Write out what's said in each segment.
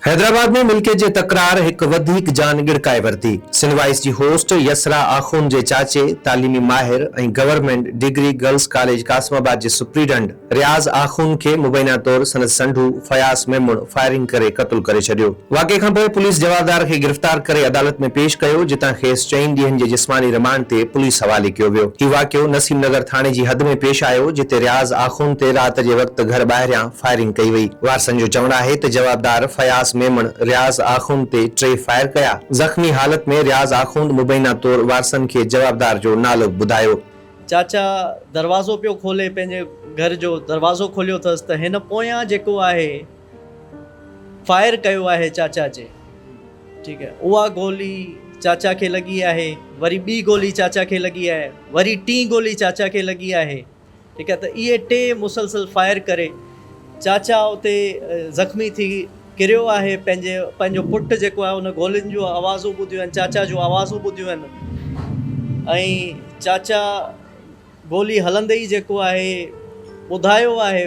حيدرآباد ۾ ملڪيت جي تڪرار هڪ وڌيڪ جان ڳڙڪائي ورتي. سنڌ وائيس جي هوسٽ يسرا آخوند جي چاچي، تعليمي ماهر ۽ government degree girls college Qasimabad جي سپريڊنٽ رياض آخوند کي مبينا طور سندس سنڍو فياض ميمڻ فائرنگ ڪري قتل ڪري ڇڏيو. واقعي کانپوء پوليس جوابدار کي گرفتار ڪري عدالت ۾ پيش ڪيو، جتان کيس چئن ڏينهن جي جسماني رمانڊ تي پوليس حوالي ڪيو ويو. هي واقعو نسيم نگر ٿاڻي جي حد ۾ پيش آيو، جتي رياض آخوند تي رات جي وقت گهر ٻاهريان فائرنگ ڪئي وئي. وارثن جو چوڻ آهي ته جوابدار فياض ميمڻ رياض آخوند تي ٽي فائر ڪيا، زخمي حالت ۾ رياض آخوند مبينا طور وارثن کي جوابدار جو نالو به ٻڌايو. چاچا دروازو پيو کولي پنهنجي گهر جو دروازو کوليو اٿس ته هن پويان جيڪو آهي فائر ڪيو آهي چاچا جي ٺيڪ آهي اها گولي چاچا کي لڳي آهي وري ٻي گولي چاچا کي لڳي آهي وري ٽين گولي چاچا کي لڳي آهي. ٺيڪ آهي ته اهي ٽي مسلسل فائر ڪري چاچا اتي زخمي ٿي ڪريو آهي پنهنجي پنهنجو پٽ جيڪو آهي ان گولين جو آوازون ٻڌيون آهن چاچا جون آوازون ٻڌيون آهن ۽ چاچا گولي هلندي ئي جيڪو آهي ٻڌايو آهي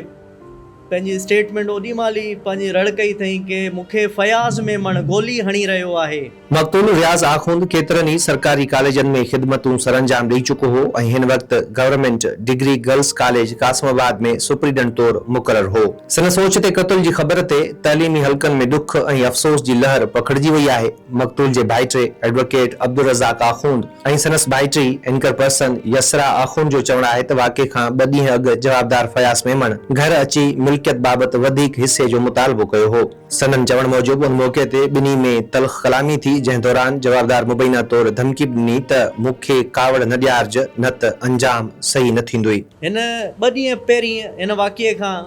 پنهنجي اسٽيٽمينٽ اوڏي مهل ئي پنهنجي رڙ ڪئي اٿئين ڪي مون کي فياض ميمڻ گولي هڻي رهيو آهي. مقتول رياض آخوند ڪيترن ئي سرڪاري ڪاليجن ۾ خدمتون سرانجام ڏئي چڪو هو ۽ هن وقت government degree girls college Qasimabad ۾ superintendent طور مقرر هو. سندس اوچتي قتل جي خبر تي تعليمي حلقن ۾ ڏک ۽ افسوس جي لهر پکڙجي وئي آهي. مقتول جي ڀائٽي ايڊووڪيٽ عبدالرزاق آخوند ۽ سندس ڀائٽي اينڪر پرسن يسرا آخوند جو چوڻ آهي ته واقعي کان ٻه ڏينهن اڳ جوابدار فياض ميمڻ گهر اچي ملڪيت بابت وڌيڪ حصي جو مطالبو ڪيو هو. سندن چوڻ موجب ان موقعي تي ٻنهي ۾ تلخ ڪلامي ٿي جنهن دوران جوابدار مبينا طور ڌمڪي به ڏني ته مون کي ڪاوڙ نه ڏيارج نه ته انجام صحيح نه ٿيندوئي. هن ٻه ڏينهن پهرين هن واقعي کان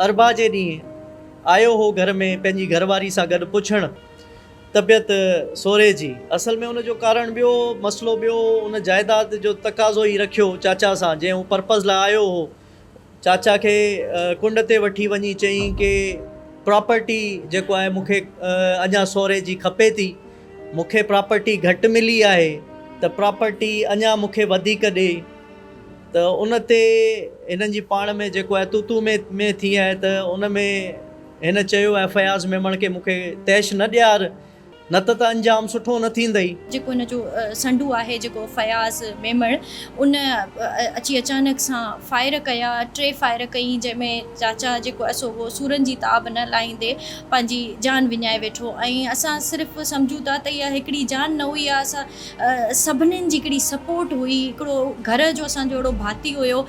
اربع جي ڏينهن آيو هو گهر ۾ پنهنجي گهر واري سان گڏ پڇڻ طبيعت سوري جي. اصل ۾ ان جو ڪارڻ ٻيو هو، مسئلو ٻيو هو، ان جائيداد جو تقاضو ئي رکيو چاچا سان، جنهن هو پرپز لاء آيو هو. چاچا کي ڪنڊ تي وٺي وڃي چيائين ڪي پراپرٽي جيڪو آهي مون کي اڃا سوري جي کپي ٿي، مون کي پراپرٽي گهٽ ملي آهي ته پراپرٽي اڃا مون کي وڌيڪ ڏي. ته ان تي هنن جي پاڻ ۾ جيڪو آهي تون تون مين مين ٿي آهي ته ان ۾ هن چيو آهي فياض ميمڻ کي مون کي طيش نه ڏيار نه ته ته انجام سٺو نه ٿيندئي. جيڪو هن جو سنڍو آهي جيڪو فياض ميمڻ ان اچي اچانڪ سان فائر ڪيا ٽي فائر ڪئي جنهن ۾ چاچا جيڪو آهي سو اهو سورن جي تاب نه لاهيندي پنهنجي جان وڃائي ويٺو ۽ اسان صرف سمجهون ٿا ته اها هڪڙي جان نه هئي اها اسان سڀنين جي هڪڙي سپورٽ هئي هڪڙو گهر جو اسان جو اهڙو ڀاتي هيو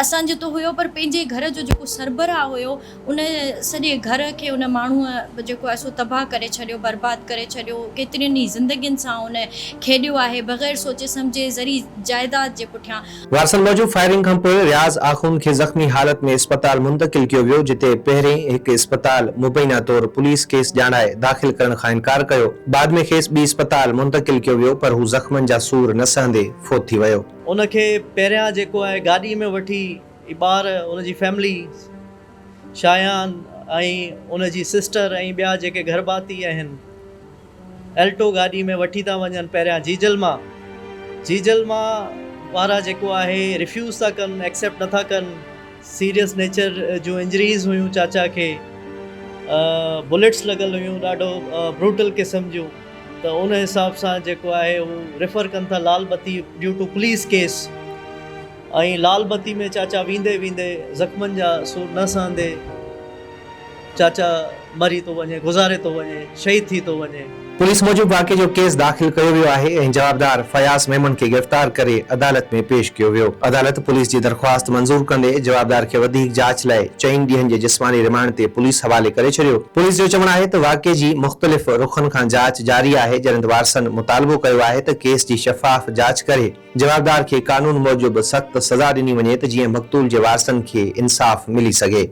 اسان جو ته هيو پر پنهنجي گهر جو جيڪو سربراهه هيو ان سڄي گهر کي ان ماڻهوء جيڪو آهي سو تباهه ڪري ڇڏيو برباد ڪري ڇڏيو ڪيترين ئي زندگين سان ان کيڏيو آهي بغير سوچي سمجهي ذري جائيداد جي پٺيان. وارثن موجب فائرنگ کانپوء رياض آخوند کي زخمي حالت ۾ اسپتال منتقل ڪيو ويو جتي پهرين هڪ اسپتال مبينا طور پوليس ڪيس ڄاڻائي داخل ڪرڻ کان انڪار ڪيو بعد ۾ کيس ٻي اسپتال منتقل ڪيو ويو پر هو زخمن جا سور نه سهندي فوت ٿي ويو. ان کي پهريان جيڪو آهي گاڏي ۾ وٺي هي ٻار ان جي فيملي شايان ۽ ان جي سسٽر ۽ ٻيا جيڪي گهر ڀاتي آهن الٽو گاڏي ۾ وٺي ٿا وڃن پهريان جيجل مان جيجل مان وارا جيڪو آهي ريفيوز ٿا ڪن ايڪسيپٽ نٿا ڪن سيريس نيچر جون انجريز هيون چاچا کي بليٽس لڳل هيون ڏاڍو بروٽل قسم جون ته ان حساب سان جيڪو آهي هو ريفر ڪن ٿا Lal Batti due to police case ۽ Lal Batti ۾ چاچا ويندي ويندي زخمن جا سور نه سهندي چاچا مري ٿو وڃي، گذاري ٿو وڃي، شهيد ٿي ٿو وڃي. پوليس موجب واقعي جو ڪيس داخل ڪيو ويو آهي ۽ جوابدار فياض ميمڻ کي گرفتار ڪري عدالت ۾ پيش ڪيو ويو. عدالت پوليس جي درخواست منظور ڪندي جوابدار کي وڌيڪ جاچ لاء چئن ڏينهن جي جسماني رمانڊ تي پوليس حوالي ڪري ڇڏيو. پوليس جو چوڻ آهي ته واقعي جي مختلف رخن کان جاچ جاري آهي جڏهن ته وارثن مطالبو ڪيو آهي ته ڪيس جي شفاف جاچ ڪري جوابدار کي قانون موجب سخت سزا ڏني وڃي ته جيئن مقتول جي وارثن کي انصاف ملي سگهي.